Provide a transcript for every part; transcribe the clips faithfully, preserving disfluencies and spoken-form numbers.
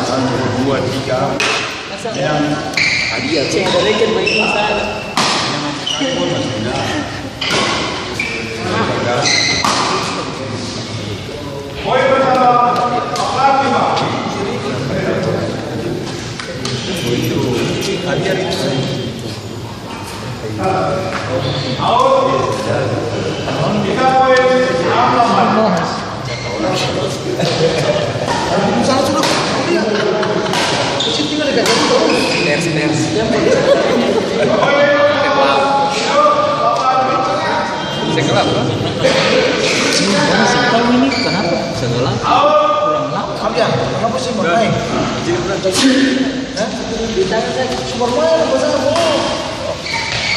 Satu, dua, tiga. Hadiah. Seng gelap, kan? Seng tahu ini kenapa seng gelap. Kurang lama. Kenapa sih bermain? Hah? Di tangan saya. Bermain apa sana?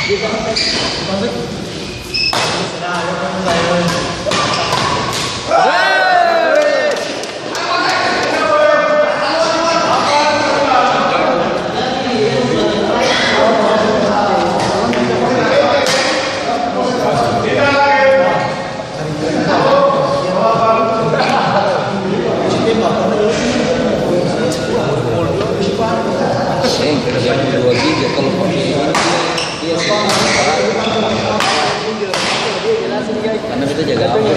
Di tangan saya. Seng, jam dua giga kalau pakai ini, iya seng. Karena beta jaga aman.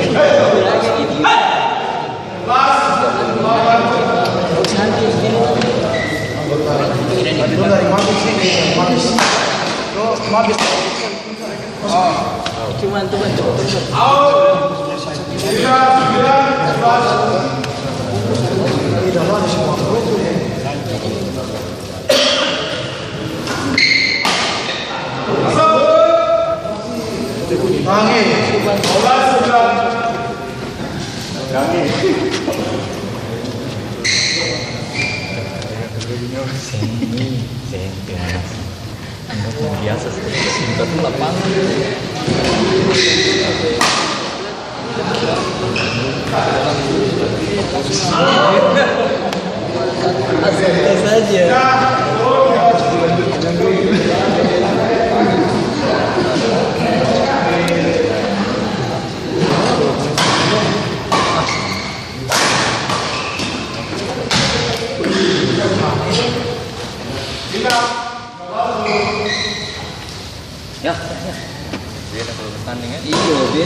Cuman tuh kan cepet-cepet. Seng, seng, terima kasih. Anggap biasa saja, simpel tu lapangan.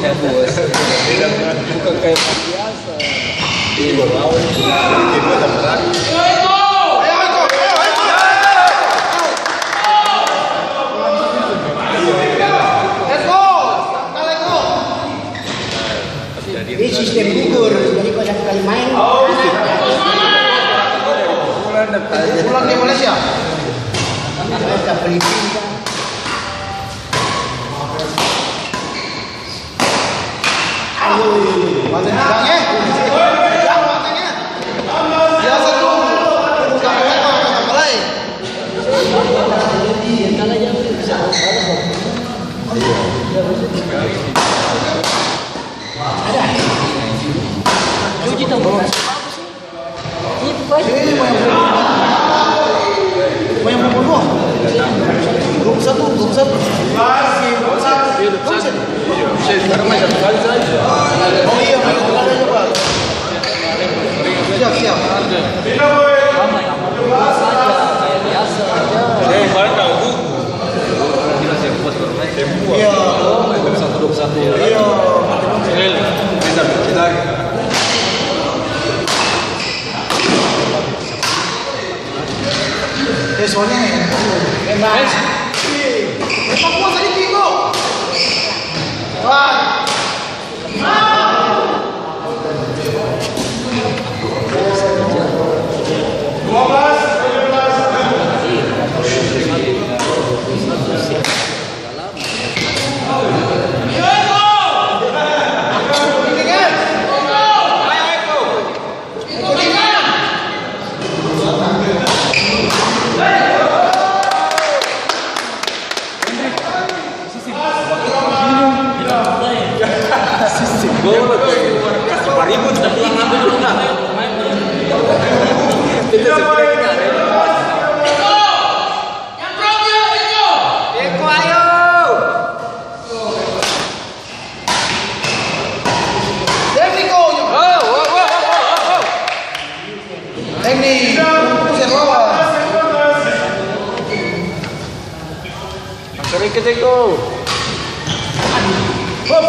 Bos. Bukan kayak biasa. Iya, baru awal. Dia buat apa lagi? Ini sistem gugur, jadi pada kali main. Pulang dari Malaysia. Malaysia, Filipina. Aduh, mata jang, eh. Jang matanya. Biasa tuh, bukan apa, bukan apa lain. Ada. Cuci tangan. Ini banyak, banyak pukul dua. Dua puluh satu, dua puluh satu. Oh iya, main satu kali aja, Pak. Siap, siap. Iya. Iya. Eh, soalnya enak. Enak. Enak gua tadi, Kiko. Wah. Teknik, pusat lawan. Angka dikit, Eko. Hup.